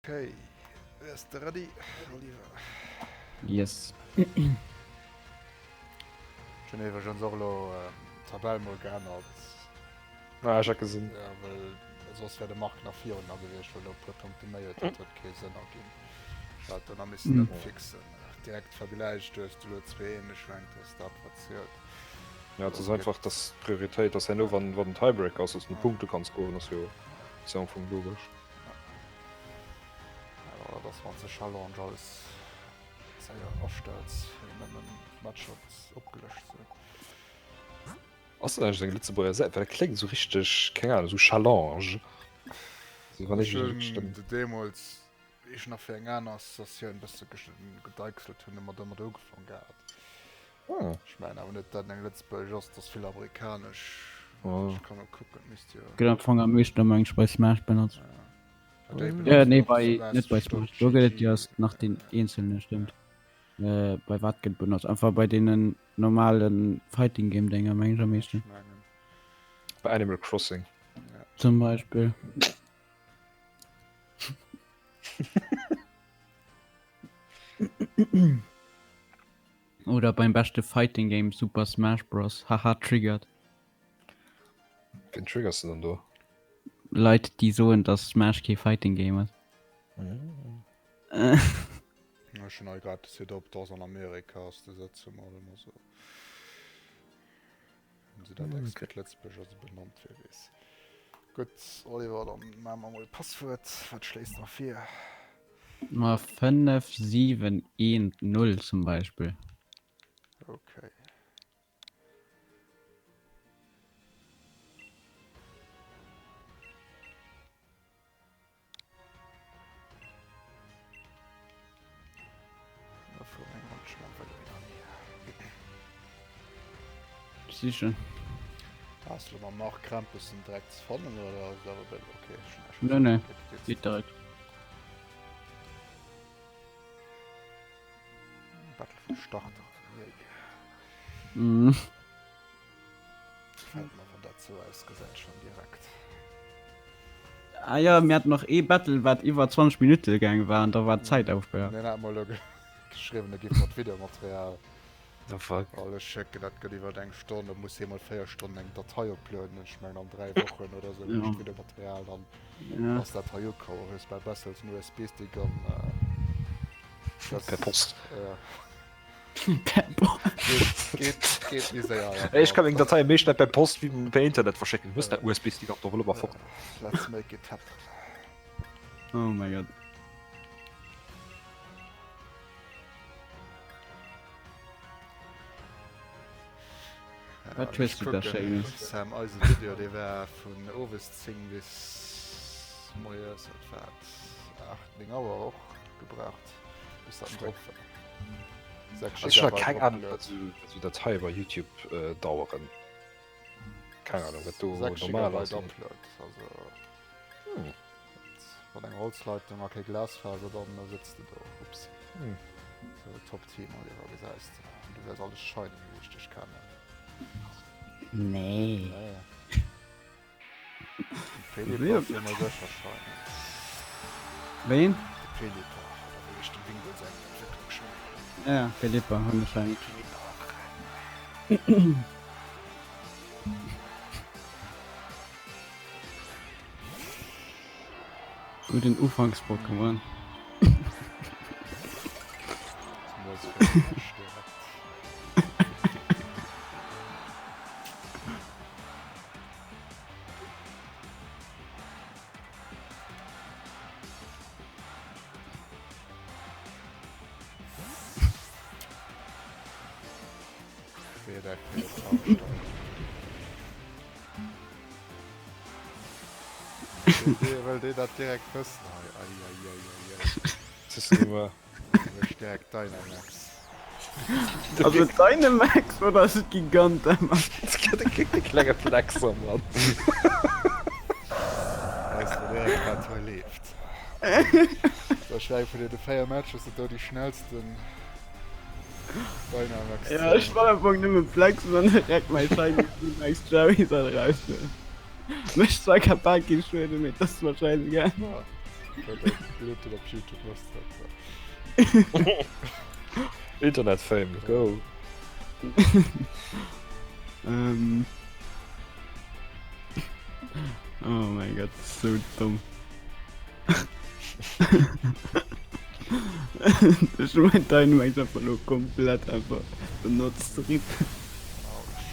Okay, wärst de ready, Oliver? Yes. Ech hunn iwwregens och elo d'Tabell mol geännert. Ah, ech hat gesinn. Ja, well soss wär de Marc nach virun der gewiescht, well e puer Punkte méi huet. Dat huet kee Sënn erginn. Ech hat do nach missen ëmfixen. Direkt Vergläich, du hues elo zwee ähnlech Rank, dat ass dat, wat zielt. Ja, et ass einfach, dass d'Prioritéit, dass herno, wann den Tiebreaker ass, dass du Punkte kanns scoren, ass jo, ass jo am Fong logesch. Ja, dass wann ze Challenge alles séier astells, fir nëmmen d'Matcher opgelëscht sinn. Ass dat eigentlech eng Lëtzebuerger Säit? Well dat kléngt esou richteg, keng Ahnung, esou Challenge. Esou wann ech esou hunn deemools, wéi ech nach fir eng aner Associatioun e bësse gedeichselt hunn, hu mer domat ugefaang gehat. Ah. Ech mengen awer net, dat eng lëtzebuergesch ass, dat ass vill amerikanesch. Ah. Ech kann och kucken, misst jo. Gëtt am Fong am meeschten am Englisch bei Smash benotzt. Ja. Déi Äh, benotzen nee, och bei, net bei Smash Smash. Do gëtt et jo GG. erst nach den eenzelne, stimmt. Äh, bei wat gëtt benotzt? Einfach bei deenen normalen Fighting Game Dinger, meng ech am meeschten. Ech mengen. Bei Animal Crossing. Ja. Zum Beispill. Oder beim beschte Fighting Game Super Smash Bros. Haha triggered. Wen triggers de dann do? Leit déi soen dass Smash kee Fighting Game ass. Ech hunn hei grad de Setup, dass an Amerika ass de Sëtz vum allem also. Hunn se dat extra fir d'Lëtzebuerger esou benannt, wie weess. Gutt Oliver, dann maache mer mol d'Passwuert. Wat schléis mer vir? Ma 5, 7, 1, 0 zum Beispill. Okay. Sicher. Ass lo mam Marc Krempessen direkt ze fannen oder ass awer bei okay, Nee, nee. Geet direkt. Battle vum Starter. Mhm. Gefällt mer, wann dat sou ausgesäit schon direkt. Ah ja, mir haten nach ee Battle wat iwwer 20 Minutte gaange war an da war d'Zäit aufgehört. Mir hat mol geschriwwen, da giff mer d'Videomaterial The fuck? alles schécken, dat gëtt iwwer eng Stonn, da muss hie mol 4 Stonnen eng Datei uploaden, ech mengen an 3 Wochen oder sou Ja. hunn ech d'Videomaterial, dann Ja. ass dat hei ukomm, hues bal besser als en USB-Stick an dat Per Post. Ja. Ech kann meng Dateie méi schnell per Post wéi per Internet verschécken. Du hues dat USB-Stick op der Rolle war fort. Let's make it happen. Oh my god. Wat hues du da Schéines? Sam eise Video dee war vun owes 10 bis moies wat war 8 9 Auer och gebraucht bis dat drop war. Also ech hun keng Ahnung wat sou Dateie bei Youtube daueren. Keng Ahnung wat do normal ass. Upload also hm. Mat enger Holzleitung a kee Glasfaser dann sëtz de do. Ups. Hm. So top Team Oliver gesäis de. Du wärs alles shiny wéi ech dech kennen. Nee. Nee. Philippe ass jo mol sécher shiny. Ween? De Philippe, oder wéi heescht dem Wingull seng Entwécklung shiny? Ja, Philippe hunn ech shiny. Philippe. Gudden Ufanks-Pokémon. Wëll déi dat direkt wëssen hei? Ei, ei, ei, ei, ei. Mech direkt Dynamax. Ass et Dynamax oder ass et Gigantamax? De klenge Flexer, Mann. Weess de direkt wat hei leeft. Dat war eng vun deene 4 Matches, dat do déi schnellsten Dynamax. Ja, ech wollt am Fong nëmme flexen an direkt mäi Shiny Dynamax Charizard eraushuelen. Mécht zwar grad bal kee Schueden, mee et ass mer schäisegal. Ja. Blut op YouTube muss dat. Internet Fame, go! Ähm. Oh mein Gott, das ist so dumm. Ech mein Dynamax einfach lo komplett einfach benutzt. Rip. Autsch.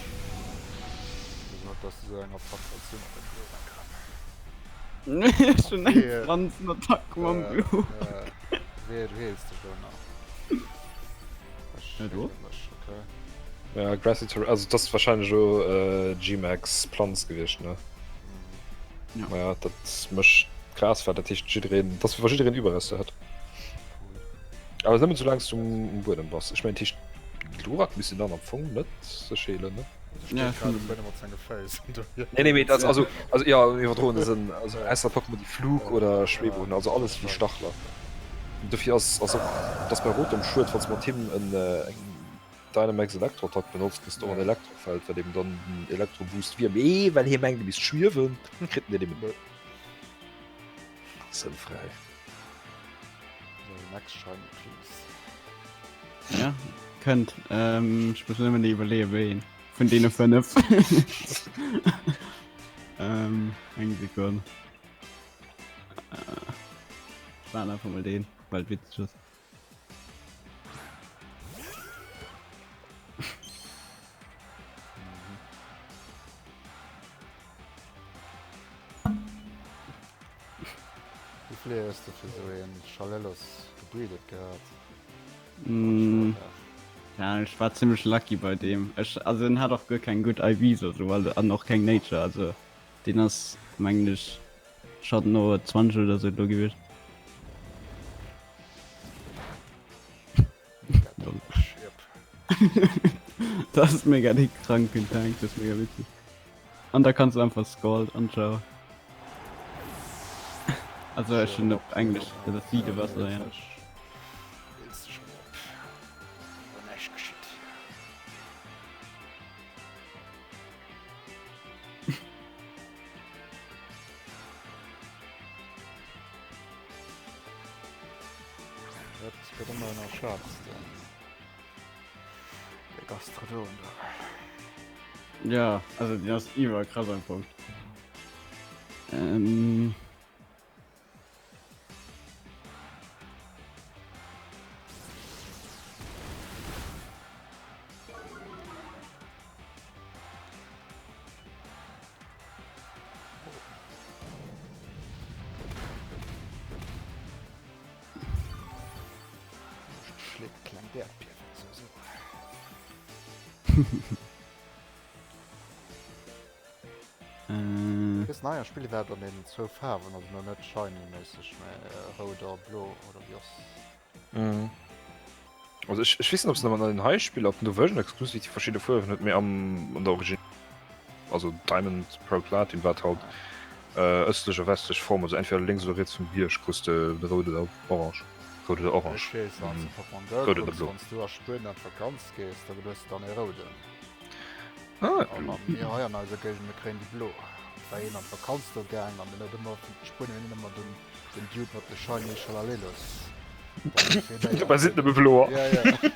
Wéi dass du sou eng Attack als Sinn op den Glurak han. Ech hun eng Pflanzenattack mam Glurak. Wéi du heels dech elo nach. Ech Ja, du? heele mech, okay. Ja, Grassy Terrain, also dat ass wahrscheinlech elo G-Max Planz gewiescht, ne? Ja. Maja, dat mécht d'Gras fett, dat heescht jiddereen, dat ass wéi wa jiddereen Iwwerrester hätt. Cool. Awer nëmmen soulaang s du um Buedem bass. Ech mengen, dat heescht Glurak misst een dann am Fong net sech heelen, ne? Also Ja, steet schon. grad um Buedem mat senge Féiss an dohier. Nee, nee, mee dat also, also ja, am iwwerdroene Sënn, also ausser Pokémon déi Flug oder Schwebe hunn, also alles wéi Stachler. Dofir ass ass och, et ass bei Rotom schued, wann s de mat him en eng Dynamax Elektroattack benotzt, kriss de och en Elektrofeld, wat eben dann den Elektroboost wier, mee well hie mengt e misst schwiewen, kritt en deen eben net. Sënnfräi. So, next shiny please. Ja, kënnt. Ähm, ech muss nëmmen iwwerleeë wéi een vun deene 5. ähm, eng Sekonn. Äh, ech maachen einfach mol deen, well et witzeg ass. Wéi vill hues de fir sou een Schalellos gebreedet gehat? Mm. Ja, ech war zimmlech lucky bei deem. Ech, also en hat och guer keng gutt IVs oder sou, also an och keng Nature, also deen ass mengen ech schonn no 20 oder sou do gewiescht. Dat ass mega dee kranken Tank, dat ass mega witzeg. An da kanns du einfach Scald an ciao. Also ech hunn op Englesch, dat ass Siedewasser, ja. Dat gëtt ëmmer ënnerschat, den de Gastrodon do. Ja, also den ass iwwerkrass am Fong. Ähm. Schléckt klengt Äerdbiewen, sou sou. Äh. Dës neier Spill war an den zwou Faarwen, also no net shiny-méisseg, mä rout a blo oder wéi ass. Mhm. Also ech, ech weess net, ob se an den hei Spiller, ob den do Version exclusive déi verschidde Fuerwen huet, mee am an der Origin also Diamond, Pearl, Platin war et halt äh, ëstlech a westlech Form, also entweder lénks oder riets vum Bierg krus de de rout oder orange, rout oder orange. Ech weess, wann s de Pokémon Go Rout oder kucks, blo. wann s du a Spuenien an d'Vakanz gees, da hues de dann ee rouden. Ah, An mir hei an eiser Géigend, mir kréien déi blo. Et war een an d'Vakanz do gaang an den huet ëmmer vun de Spuenier hunn ëmmer den Den Dude mat de shiny Schalalelos. Dabei sind nëmme bloer. Ja, ja.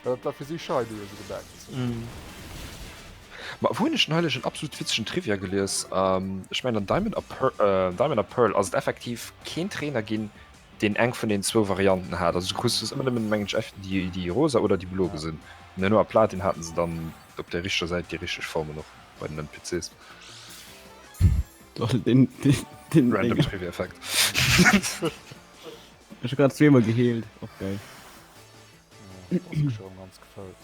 Dat war fir si shiny, hu se gemengt. Mm. Ma wou hunn ech neulich en absolut witzegen Trivia gelies? Ähm, ech mengen an Diamond a Pearl, äh, Diamond a Pearl ass et effektiv keen Trainer ginn, deen eng vun den zwou Varianten hat. Also du krus ëmmer nëmmen, mengen ech, déi, déi rosa oder déi blo gesinn. An duerno a Platin haten se dann op der richteger Säit déi richteg Formen och bei den NPCs. Lol, den, den, den Random Ding. Trivia Fact. Ech hu grad zweemol geheelt, och geil. Ja, ass schon ganz gefällt.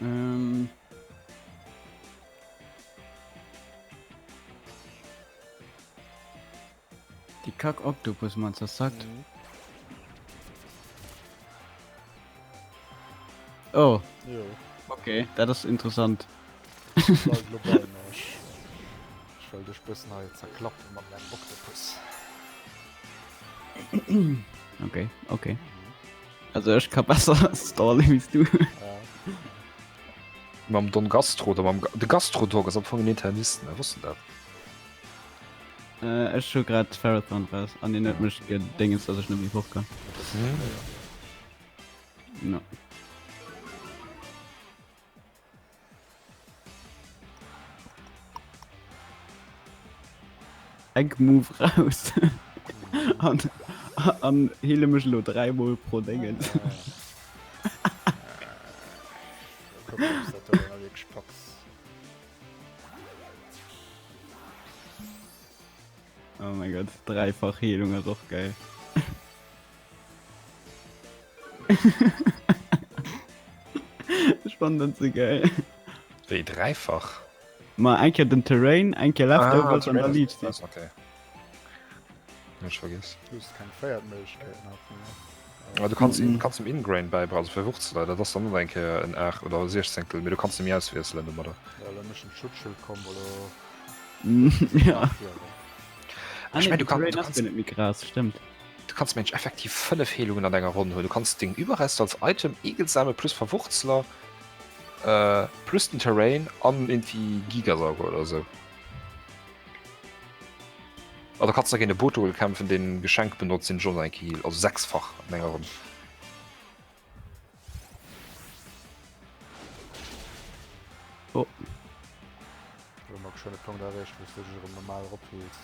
Ähm. Die Kack Oktopus man zersackt. Mhm. Oh, Jo, okay, dat ass interessant. Bleif lo bei mir. Ech, ech wëll dech bëssen hei zerklappen mat mengem Oktopus. Okay, okay. Also ech ka besser stallen wéi s du. Ja. Mam Don Gastro oder mam Ga de Gastrodog ass am Fong en Internist, ne? Wosst de dat? Ech hu grad Ferrothorn raus an deen huet mech gedéngens, dass ech net méi fort kann. No. Egg Move raus an an heele mech elo 3 mol pro Déngens. Oh mein Gott, dreifach Heelung ass och geil. Ech fannen dat sou geil. Wéi dräifach? Ma eng Kéier den Terrain, eng Kéier Leftovers ah, an da Leaf Seed. Okay. Ech vergiss. Du hues keng véiert Méiglechkeet nach. Ja, du kannst, mm -mm. kannst dem Ingrain beibra also verwurzele, dat ass dann eng Kéier en 8 oder e 16. Mee du kannst dem auswiesselen domadder. Ja, lo mech en Schutzschild komm oder. Ja. Ah, ich mein, du, kann, du kannst net méi Gras, stimmt. Du kanns mensch effektiv 5 Heelungen an enger Ronn hunn. Du kanns deng Überreste als Item, Egelsame plus Verwurzler äh, plus den Terrain an irgendwie Gigasauger oder sou. Oder kanns nach géint e Botogel kämpfen, deen Geschenk benotzt, deen John eng Heal, also sechsfach an enger Ronn. Oh. Lo mat schöne Punkt erreecht, wou s du dech erëm normal eropheels.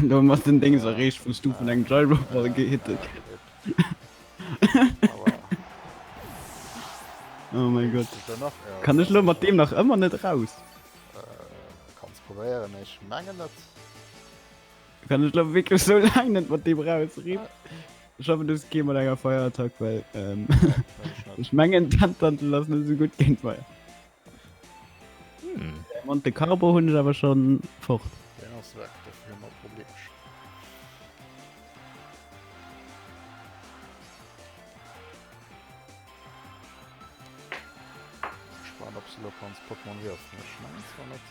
Lo mat den Dings erreecht, wou s du vun engem Gyroball gehittet gëss. Oh mein Gott. Kann ech lo mat deem nach ëmmer net raus? Kanns probéieren, mee ech mengen net. Kann ech lo wierklech sou laang net mat deem raus? Rip. Ech hoffen du hues kee mat enger Feierattack, well ähm, ech mengen Tentantel ass net sou gutt géint Feier. Hm. Monte Carbo hunn ech awer schon fort. Deen ass weg, dofir hu mer Problemchen. Gespannt ob se lo kanns Pokémon wiesselen. Ech mengen zwar net.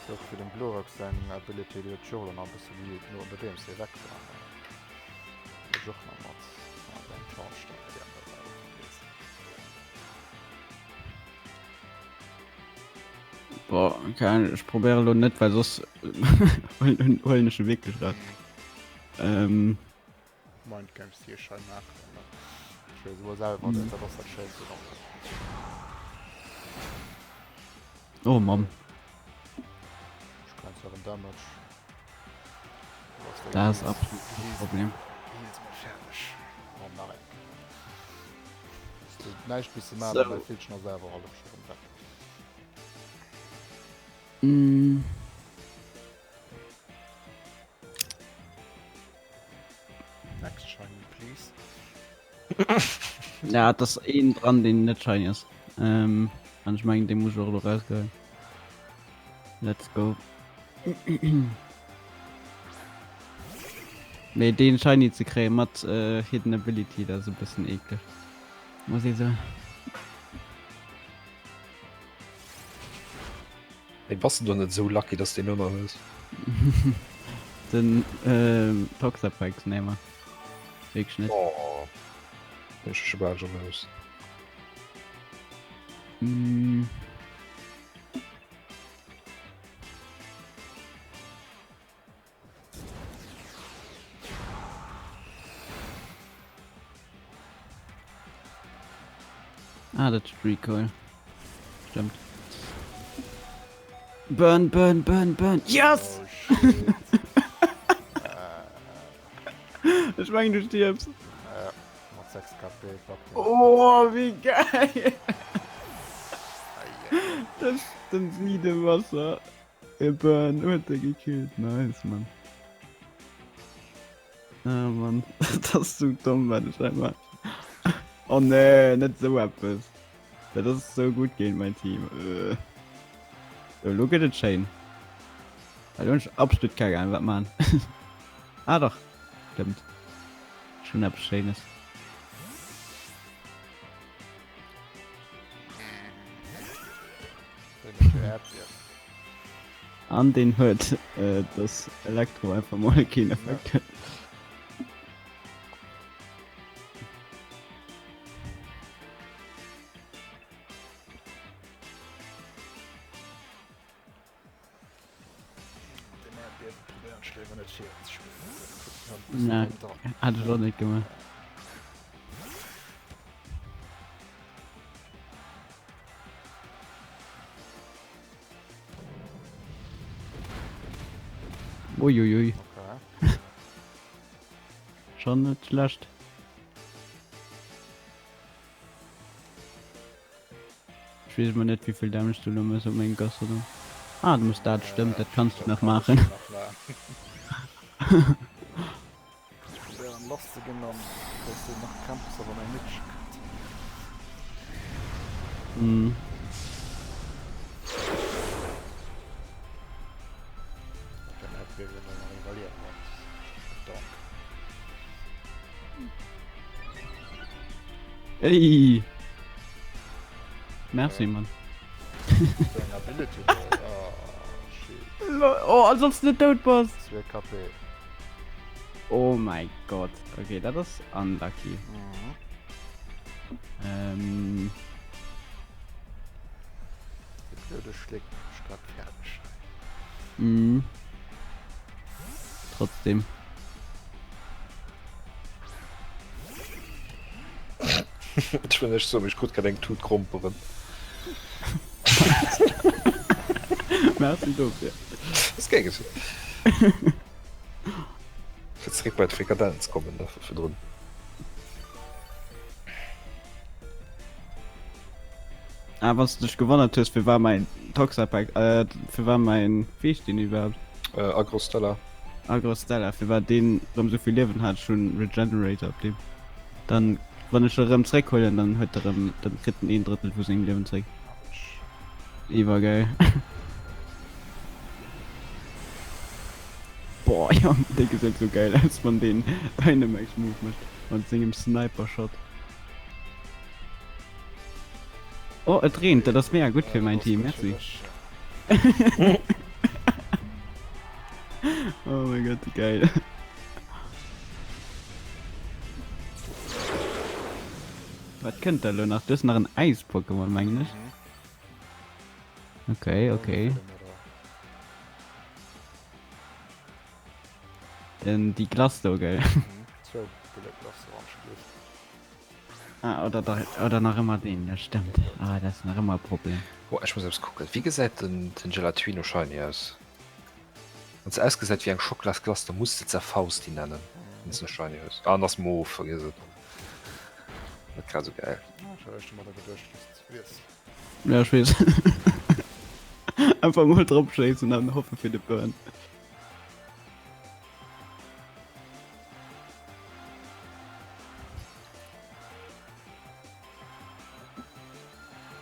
Sou och fir dem Glurak seng Ability, déi huet jo och lo nach e bësse gehealt, no nodeems hie weg war. Ech och nach mat mat engem Charge da déi aner Säit gewiesst. Boah, keine Ahnung, ech probéiere lo net, well soss huelen ech e wierklech raus. Ähm. Mind Games déi ech hei maachen. Ech weess elo selwer net, dat ass dat Schéinste dran. Oh Mann. Ech kréien zwar en Damage. Dat ass absolut kee Problem. Geheels mol fäerdeg. Oh, nach eng Kéier. Hues du näischt misse maachen, mäi Villchen ass awer hallef scho rëm weg. Mm. Next shiny please. Ja, et ass een dran, deen net shiny ass. Ähm, an ech mengen, dee muss ech och elo rausgeheien. Let's go. Mee deen shiny ze kréien mat äh, Hidden Ability, dat ass e bëssen eekleg. Muss ee soen. Ey, bass de do net esou lucky, dass de en ëmmer hues? Den ähm, Toxapex, nee ma. Wierklech net. Oh. Bin ech scho bal jalous. Mm. Ah, dat ist Recoil. Stimmt. Burn, burn, burn, burn. Yes! Oh, shit. Ech mengen du stierfs. Ja, mat 6 KP packt den. Oh, wéi geil! Das den Siedewasser. E Burn huet e gekillt. Nice, Mann. Ah, Mann. Dat ass sou domm, wat ech hei maachen. Oh nee, net sou eppes. Dat ass sou gutt géint mäin Team. Äh. So, lo gëtt et schéin. Well hunn ech absolut keng Ahnung, wat man. Ah, dach. Stëmmt. Ech hunn eppes Schéines. An deen huet äh, dass Elektro einfach mol keen Effekt huet. Nee, hat ech och net gemaach. Uiuiui. Okay. Schon net schlecht. Ech weess emol net wéivill Damage du lo mëss op mengem Gastrodon. Ah du muss dat stëmmt, dat kanns du nach maachen. Probéieren lass ze ginn an dass deen nach Krämpes awer mäi Meedche kritt. Mhm. Dann hätt wir nach iwwerliewen Dank. Ey! Merci, Mann. Ability do. Oh, shit. Oh, als ob du net dout bass. 2 KP. Oh mein Gott. Okay, dat ass unlucky. Mhm. Ähm, De blöde Schléck mécht grad fäerdeg. mhm. Trotzdem. Ech wëll näischt soen, mee ech krut grad eng Tut Gromperen. Merci dofir. Ass gär geschéen. Fir zeréck bei d'Frikadellen ze kommen, ne, vu virdrun. Ah, wann s de dech gewonnert hues, firwar mäin Toxapex, äh, firwar mäin, wéi heescht deen iwwerhaapt? Äh, Agrostella. Agrostella, firwat deen rëm souvill Liewen hat, ech hunn Regenerator op deem. Dann, wann ech e rëm zréck huelen, dann huet e rëm, dann kritt en een Drëttel vu sengem Liewen zréck. Iwwergeil. Boah, Jong, dee gesäit sou geil aus, wann deen Dynamax Move mécht mat sengem Sniper Shot. Oh, et reent, dat ass mega gutt fir mäin Team, merci. Oh mein Gott, geil. Wat kënnt da lo nach? Du hues nach en Äis-Pokémon, mengen ech. Okay, okay. Den, déi Glace do, gell? Ah, oder, da, oder nach ëmmer deen, dat stëmmt. Ah, dat ass nach ëmmer e Problem. Oh, ech muss eppes kucken. Wéi gesäit den, den Gelatino Shiny aus? Wann se ausgesäit wéi eng Schocklasglace, da muss de Zerfausti nennen, wann s de Shiny hues. Ah, en ass mof, vergiess et. Net grad esou gäil. Ah, ech hat echt domadder geduecht, dass de wiers. Ja, ech weess. Einfach mol drop schéissen an hoffe fir de Burn.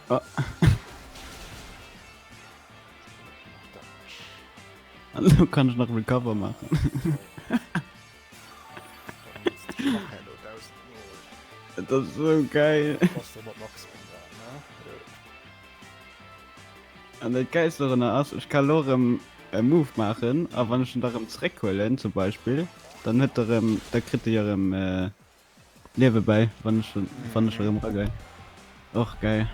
Ah. An lo kann ech nach Recover maachen. Dat ass sou geil. An dat Geilst dorunner ass, ech ka lo rëm e Move maachen a wann ech en da rëm zréckhuelen zum Beispill, dann huet e rëm, da kritt e jo rëm Liewe bäi, wann ech wann ech erëm eragein. Och geil.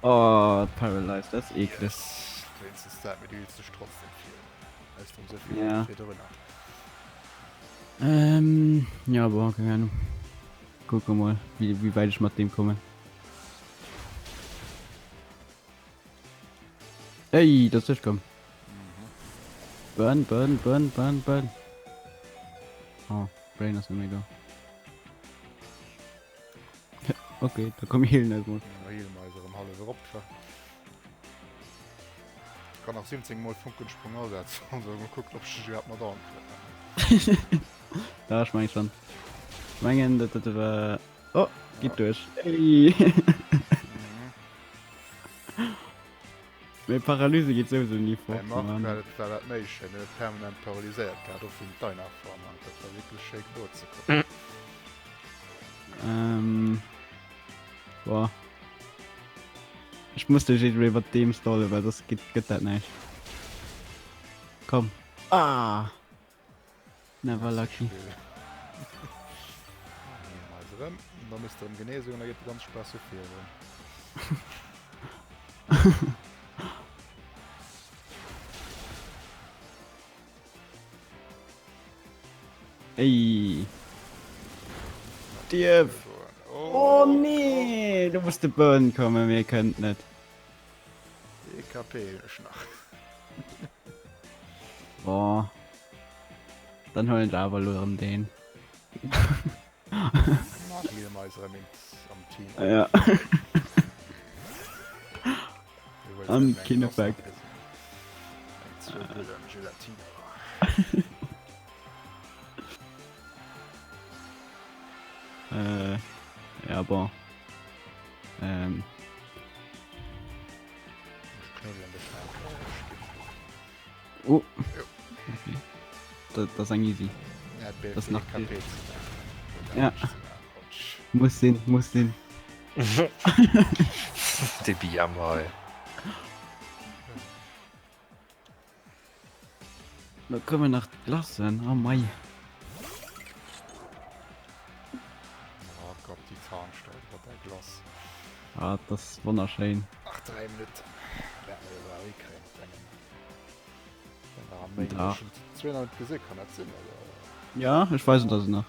Oh, Paralyzed, dat ass eekleg. Yes, wéinstens dat, mee du heels dech trotzdem vir. Aus dem souvill Ja. virdrunner. Ähm, ja, bon, keng Ahnung. Kucke mol, wéi, wéi wäit ech mat deem kommen. Ey, dat ass duerchkomm. Burn, burn, burn, burn, burn. Oh, Brain ass net méi do. Okay, da komm healen eis mol. Da heale mer eis erëm hallef erop. Tja. Kann nach 17 mol Funkensprung asetzen. Also mal kucken, ob ech dech iwwerhaapt nach down kréien. Da, ech meng schon. Ech mengen, dat dat war. Oh, geet duerch. Ey. Mee Paralyse geet souwisou ni fort. Beim Marc war dat, war dat méi schéin, deen huet permanent paralyséiert gehat, och wéint Dynaform, an dat war wierklech schéi do ze kucken. Ähm, boah. Ech muss dech irgendwie mat deem stallen, well soss gëtt, gëtt dat näischt. Komm. Ah! Never lucky. Da misst erëm Genesung, da geet de ganze Spaass vu vir erëm. Ey. Stierf! Oh nee, do muss de Burn kommen, mee e kënnt net. Ee KP hunn ech nach. Boah. Dann huelen ech awer elo erëm deen. Mir eis erëm eent am Team. Ja. An keen Effekt. Äh, ja, bon. Ähm. Oh. Okay. Dat, dat ass eng easy. Ja, das nach Ja. Muss sinn, muss sinn. De BMI. Da kommen nach d'Glassen. Oh mei. Oh Gott, die Zahnstein mat der Glace. Ah, das ist wunderschön. Ach, 3 Minuten. Wäerten wir awer hikréien mat engem. Da. 200 gesinn, kann dat sinn oder? Ja, ech weisen der se nach.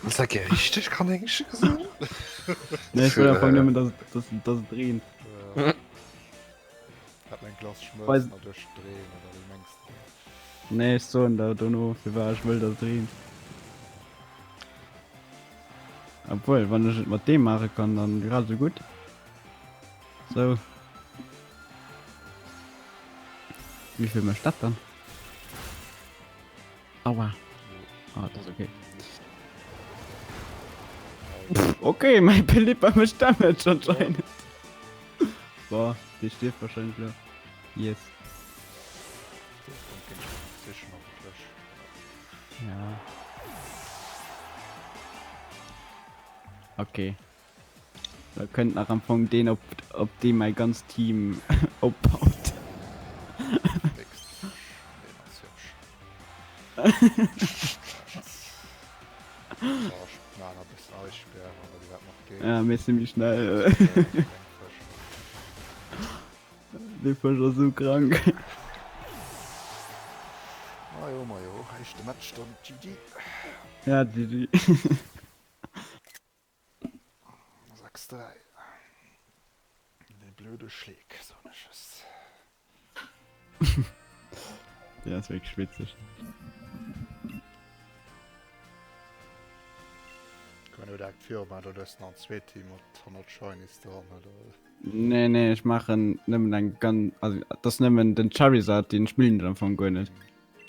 Ass dat ge richteg Kanéngche gesinn? Nee, ech wëll einfach nëmmen, dass, dass, dass et reent. Hat meng Glace schmëlzt Weis- na duerch de Reen oder wéi mengs de? Nee, ech soen der dono, firwat ech wëll, dass et reent. Obwuel, wann ech et mat deem maache kann, dann grad esou gutt. Sou. Wéi vill mécht dat dann? Aua. Ah, dat ass okay. Pff, okay, mäi Pelipper mécht Damage anscheinend. Boah, dee stierft wahrscheinlech lo. Yes. Ja. Okay. Da kënnt nach am Fong deen op op deem mäi ganzt Team opbaut. Ja, mir si méi schnell. Dee Fësch ass esou krank. Majo, majo, éischte Match dann, GG. Ja, GG. 6, 3. Dee blöde Schleek, soen ech just. Deen ass wierklech witzeg. Kann jo direkt virun, du hues nach en zweet Team mat 100 Shinies dran, oder? Nee, nee, ech maachen nëmmen eng ganz, also et ass nëmmen den Charizard, deen spillen ech am Fong guer net.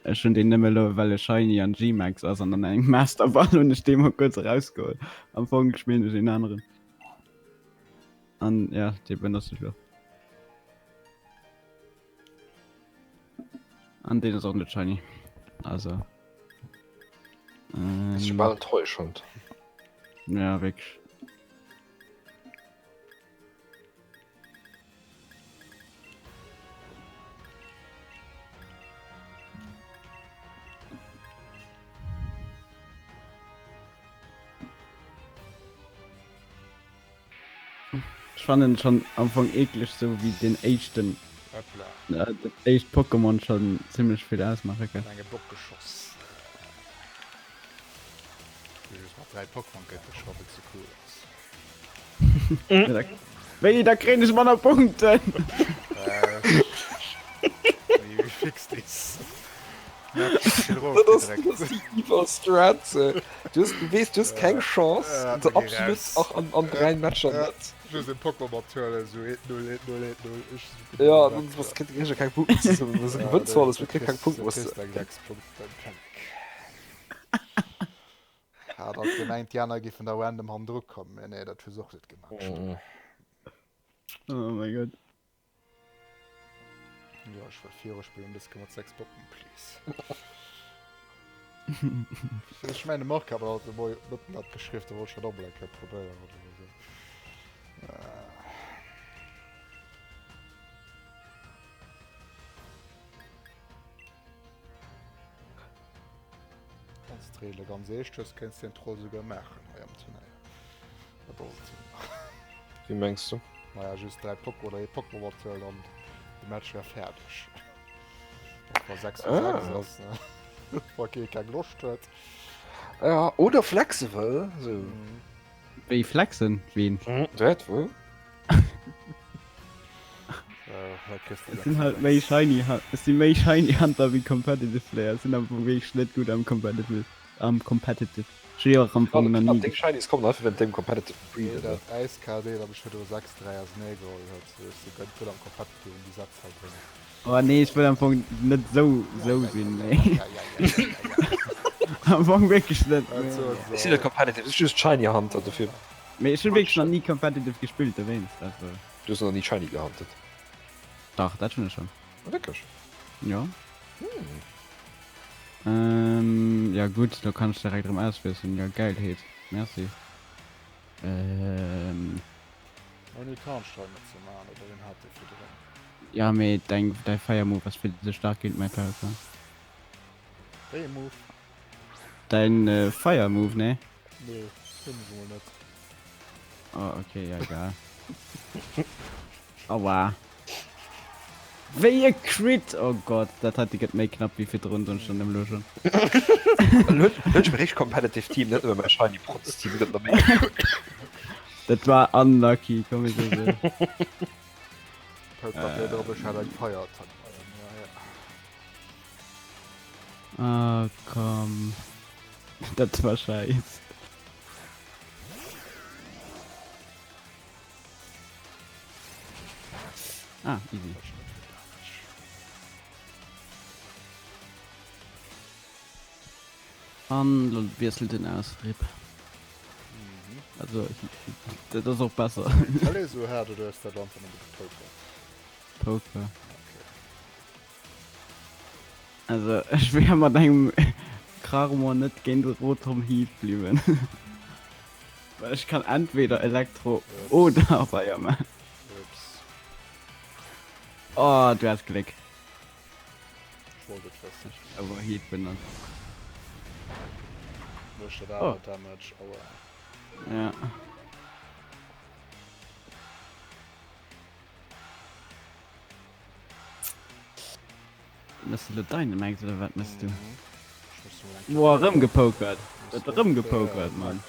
Ech hunn deen nëmme lo well e Shiny an G-Max ass an an engem Master Ball hunn ech dee mol kuerz erausgeholl. Am Fong spillen ech een aneren. An ja, dee benotze ech lo. An deen ass och net shiny. Also. Ähm, Ass jo bal enttäuschend. Ja, wierklech. Ech fannen schon am Fong eekleg sou wéi den éischten Hoppla. dat éischt Pokémon schon zimmlech vill ausmaache kann. Enge Bock geschoss. Just mat 3 Pokémon gëtt de scho wéi ze cool ass. Wéi, da kréien ech manner Punkten! Wéi fix dis? Dat ass déi evil Strat. Du hues, du weess, du hues keng Chance, also absolut och an, an 3 Matcher net. Just en Pokémon mat huelen, esou 1, 0, 1, 0, 1, 0. Ech Ja, dann was kritt kritt keng Punkten zesummen. Du gewënns zwar alles, mee kritt keng Punkten. Du kriss deng 6 Punkten, fertig. Hat alt gemengt déi aner giffen da random hannendru kommen, mee nee, dat hu se och net gemaach. Oh mein Gott. Jo, ech wëll viruspillen, dës Kéier mat 6 Botten, please. Ech mengen de Marc hat mer haut de Moien dat geschriwwen, da wollt ech dat och mol eng Kéier probéieren oder esou. Wann s d'Reegele ganz eescht hues, kéints de en Troll souguer maachen hei am Turnéier. Dat ass et jo nach. Wéi mengs du? Maja, just 3 Pokémon oder ee Pokémon mathuelen an de Match wär fäerdeg. Wa 6 vu 6 ass, ne? Wa kee keng Loscht huet. Ja, oder flexe wëll, sou. Wéi flexen? Ween? Dat wou? Ech sinn halt méi shiny, ech si méi shiny Hunter wéi Competitive Player. Ech sinn am Fong wierklech net gutt am Competitive, am Competitive. Ech hu jo och am Fong nach ni. Deng Shinies kommen einfach während dengem Competitive Breeden, ne? Dat äiskal Deel, wat mech virdru 6, 3 ausenee geholl huet, ech si gutt am Competitive un déi Sätz hei bréngen. Oh nee, ech wëll am Fong net sou sou sinn, nee. Am Fong wierklech net, nee. Ech sinn net competitive, ech si just Shiny Hunter, dofir. Mee ech hunn wierklech nach ni competitive gespillt, dowéinst, also. Du hues nach ni Shiny gehuntet? Dach, dat hunn ech schonn. Wierklech? Jo. Hm. Ja gutt, lo kann ech direkt erëm auswiesselen, jo Geilheet, merci. Ähm. Ouni Tarnstein net ze maan, oder ween hat dee virdrun? Ja mee deng däi Fire Move ass vill ze staark géint mäi Charakter. Wéi ee Move? Däin Fire Move, nee? Nee, hunn ech emol net. Oh ok, ja egal. Aua. Wéi e Crit! Oh Gott, dat heite gëtt méi knapp wéi virdrun, soen ech dann elo schonn. Elo hunn ech mäi richteg competitive Team, net nëmme mäi shiny Protz Team gëtt nach méi. Dat war unlucky, komm ech soe sou. Fällt grad net op, ech hat eng Fire Attack bei mir, ja. Ah komm. Dat war scheiss. Ah, easy. An lo wiesselt en aus, RIP. Also, dat ass och besser. Tele sou haart oder ass dat einfach nëmme gepokert? Poker. Also ech wär mat engem Krarmor net géint e Rotom Heat bliwwen. Well ech kann entweder Elektro oder Feier man. Ups. Oh, du has Gléck. Ech wollt et wëssen. Awer Heat benotzt. Mécht dat awer Damage, aua. Ja. Mëss de lo Dynamax oder wat mëss du? Woah rëm gepokert! Huet erëm gepokert Mann.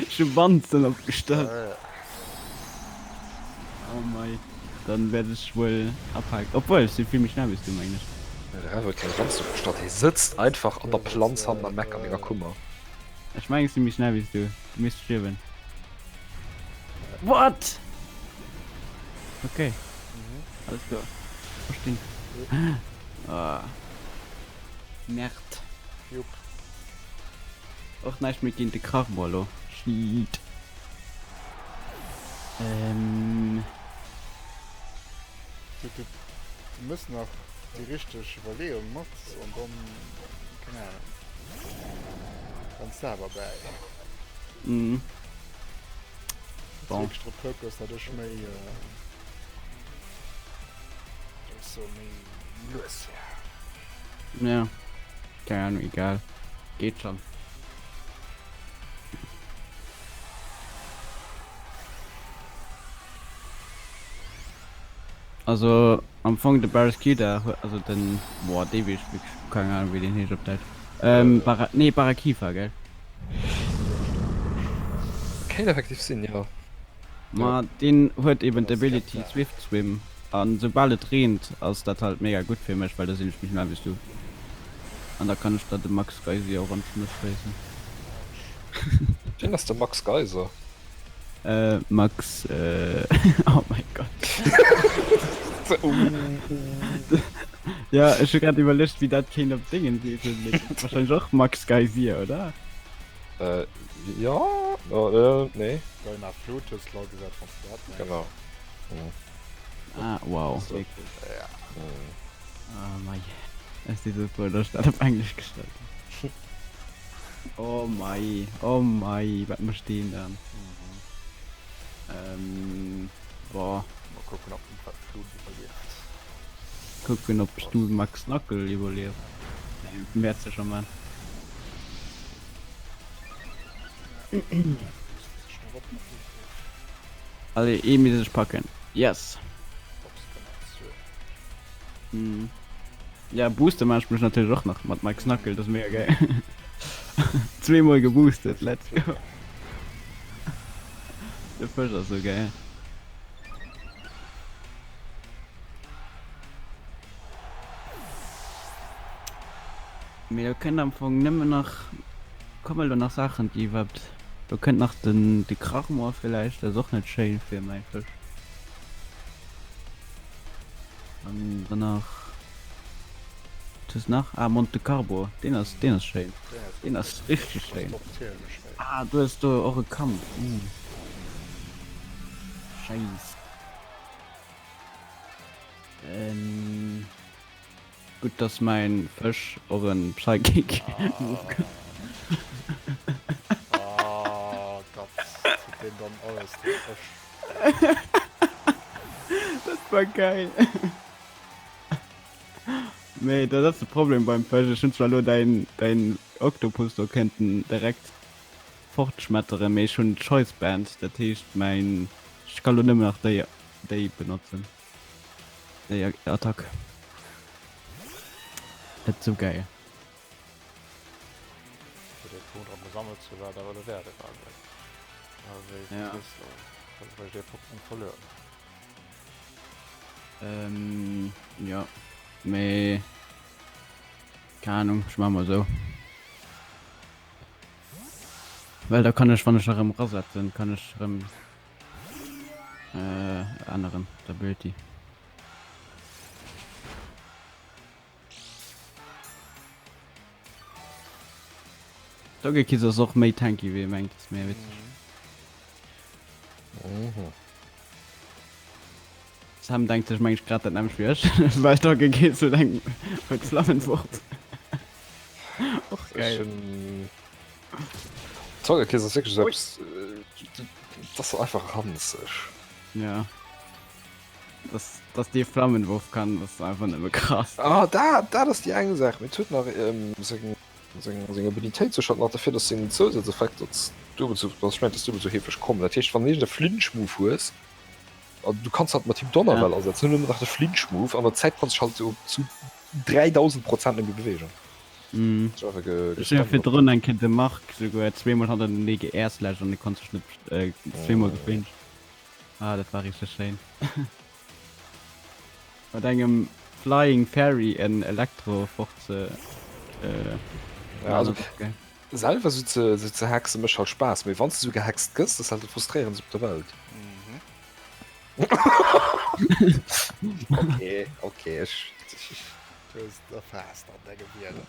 Ech hu Wanzen opgestallt. Oh mei, dann wäert ech wuel abhaken. Obwuel, ech si vill méi schnell wéi s du mengen ech. De Rev huet keng Wanzen opgestallt, hie sëtzt einfach an der Planz hannen am Eck an enger Kummer. Ech mengen ech si méi schnell wéi s du, du misst stierwen. What? Okay. Alles klar. Verstinn. Ah. Merd. Jupp. Och näischt méi géint de Krachbohr lo. Shit. Ähm. Du, du, du mëss nach déi richteg Iwwerleeung mat an dann, keng Ahnung, ganz selwer bäi. Mhm. Bon. Wierklech drop Purpose, dat ech méi, so méi lues wär. Ja. Keine Ahnung, egal. Geht schon. Also am Fong de Barraskewda, also den, boah, dee weess ech wierklech, keng Ahnung wéi deen heescht op Däitsch. Ähm, Barra, nee Barrakifa, gell? Kéint effektiv sinn, jo. Ma deen huet eben d'Ability Swift Swim an soubal et reent ass dat halt mega gutt fir mech, well da sinn ech méi schnell wéi s du an da kann ech der de Max Geisier och an d'Schnëss schéissen. Wien ass de Max Geiser? Äh Max äh oh mein Gott. Ja ech hu grad iwwerluecht wéi dat kéint op Déngen heeschen, mee dat ass wahrscheinlech och Max Geysir oder? Äh jo, äh nee. Deiner Flut hues de gesat wanns de dat mengs. Genau. Ah wow, wierklech? Ja. Oh mei, ech si sou frou dass ech dat op Englesch gestallt hunn. Oh mei, oh mei, wat mécht deen dann? Ähm, boah. Mol kucken op den Flut iwwerlieft. Kucken op du Max Knuckle iwwerliefs. Nee, wäerts de scho man. Allez, ee misst ech packen. Yes! Mm. Ja, booste man ech mech natierlech och nach mat Mike Knuckle, dat ass mega geil. Zweemol geboostet, let's go. De Fësch ass sou geil. Mee do kënnt am Fong nëmmen nach, kommen elo nach Saachen déi iwwerhaapt, do kënnt nach den de Krachmoor villäicht, dat ass och net schéin fir mäi Fësch. An dann nach, wat hues nach? Ah Monte Carbo, deen ass deen ass schéin, deen ass richteg schéin. Ah du hues do och e Kampf, uh Scheiss. Gutt dass mäin Fësch och en Psychic Move kann. Oh Gott, huet deen dann alles den Fësch. Dat war geil. Mee dat ass de Problem beim Fësch. Ech hunn zwar elo däin däin Oktopus do kéinten direkt fortschmetteren, mee ech hunn d'Choice Band, dat heescht mäin ech ka lo nëmmen nach déi déi benotzen. Déi Attack. Dat sou geil. Fir déi Punkte erëm gesammelt ze war dat awer de Wäert egal wéi. Wéi Ja. Well ech dee Pokémon verluer. Ähm, ja. Mee keng Ahnung, ech maache mol sou. Well da kann ech, wann ech erëm rasetzen, kann ech erëm Äh, änneren, d'Ability. Togekiss ass och méi tanky wéi ee mengt, ass mega witzeg. Mhm. Sam denkt sech meng ech grad dat nämmlecht wéi ech, well Togekiss huet eng huet Flammenwurf. Och Ech geil. hunn Togekiss ass wierklech esou eppes, dat ass einfach ranzeg. Ja. Dass, dass dee Flammenwurf kann, das ist einfach nëmme krass. Ah, dat, dat ass déi eng Saach, mee et huet nach seng, seng, seng Abilitéit sécher nach derfir, dass seng Zousazeffekter duebel sou, also ech mengen, dass duebel sou heefeg kommen. Dat heescht, wann de iergend e Flinch-Move hues, an du kanns halt mat him Donnerwell Ja. asetzen, huet nëmmen nach de Flinch-Move, an der Zäit kanns de dech halt sou zu 3000 Prozent nëmme beweegen. Mhm. Ech hunn jo virdrun eng Kéier de Marc souguer zweemol hannertenee geairslashed an e konnt sech net äh, zweemol geflinched. Ah, dat war richteg schéin. Mat engem Flying Fairy en Elektro fort ze äh, Ja, also maachen, ass och geil. selwer sou ze, sou ze hexen mécht halt Spaass, mee wann s de sou gehext gëss, ass halt dat frustréierendst op der Welt. Okay, okay, ech, ech, Du hues et erfaasst an denge Wierder.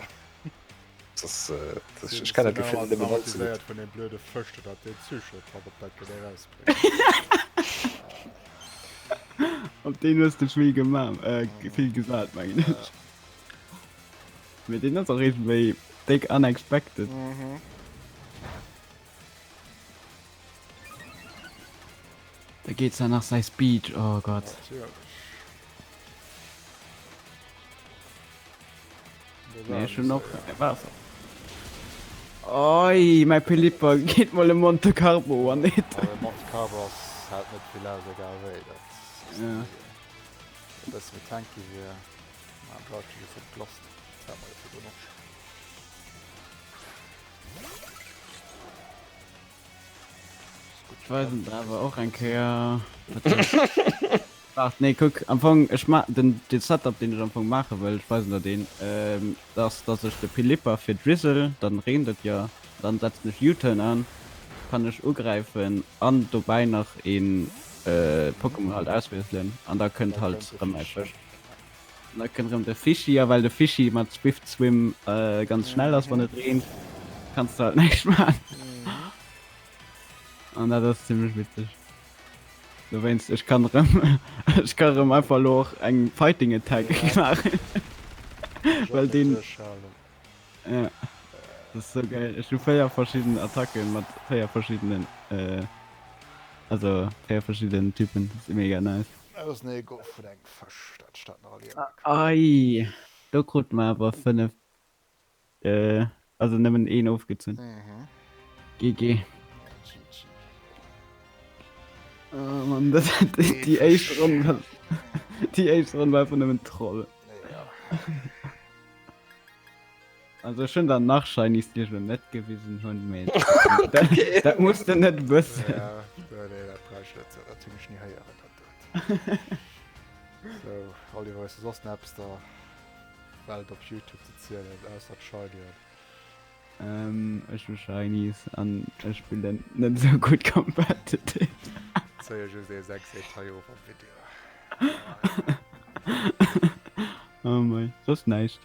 Das, äh, das, ich kann dat Gefill nëmmen allze gutt. Vun deem blöde Fësch, deen hat deen Zuschnitt hat, op dat genee rausbréngt. Op deen hues de vill gemaach, äh, vill gesat, mengen ech. Mee deen ass och iergendwéi déck unexpected. Mhm. Da geet se nach säi Speech, oh Gott. Natierlech. Nee, ech hunn och Waasser. Oi, mäi Pelipper geet mol e Monte Carbo One Hit. Aber Monte Carbo ass halt net vill aus, egal wéi. Dat ass Ja. e bësse méi tanky wier. Ma brauch de just op Blast. Dat hat mer jo virdrun och schon. Ech weisen der awer och eng Kéier Waart, nee kuck, am Fong ech ma den den Setup deen ech am Fong maache wëll, ech weisen der deen, ass dass ech de Pelipper fir Drizzle, dann reent et jo, dann setzen ech U-Turn an, kann ech ugräifen an dobäi nach een Pokémon halt auswiesselen an da kënnt halt rëm mäi Fësch. An da kënnt rëm de Fischi, a well de Fischi mat Swift Swim ganz schnell ass wann et reent, kanns de halt näischt maachen. An dat ass zimmlech witzeg. Dowéinst, ech kann rëm, ech ka rëm einfach elo och eng Fighting Attack maachen. Well deen, ja, dat ass sou geil. Ech hu 4 verschidden Attacken mat 4 verschiddenen, also 4 verschiddenen Typen. Dat ass mega nice. Ausernee gouf vun engem Fësch, dat steet nach a Liewe. Ei, do krut mer awer 5, also nëmmen een ofgezunn. GG. GG. Oh Mann, dat déi éischt Ronn war, déi éischt Ronn war einfach nëmmen Troll. Also ech hunn der nach Shinies déi ech elo net gewisen hunn, mee dat muss de net wëssen. Ja, nee, dat brauch ech net, dat hunn ech ni héieren, dat doten. Sou, Oliver, hues de soss nach eppes der Welt op Youtube ze zielen, ausser d'Shinien? Ech hu Shinies an ech spillen net esou gutt competitive. Zéie just ee 6 eent hei of am Video. Oh mei, soss näischt.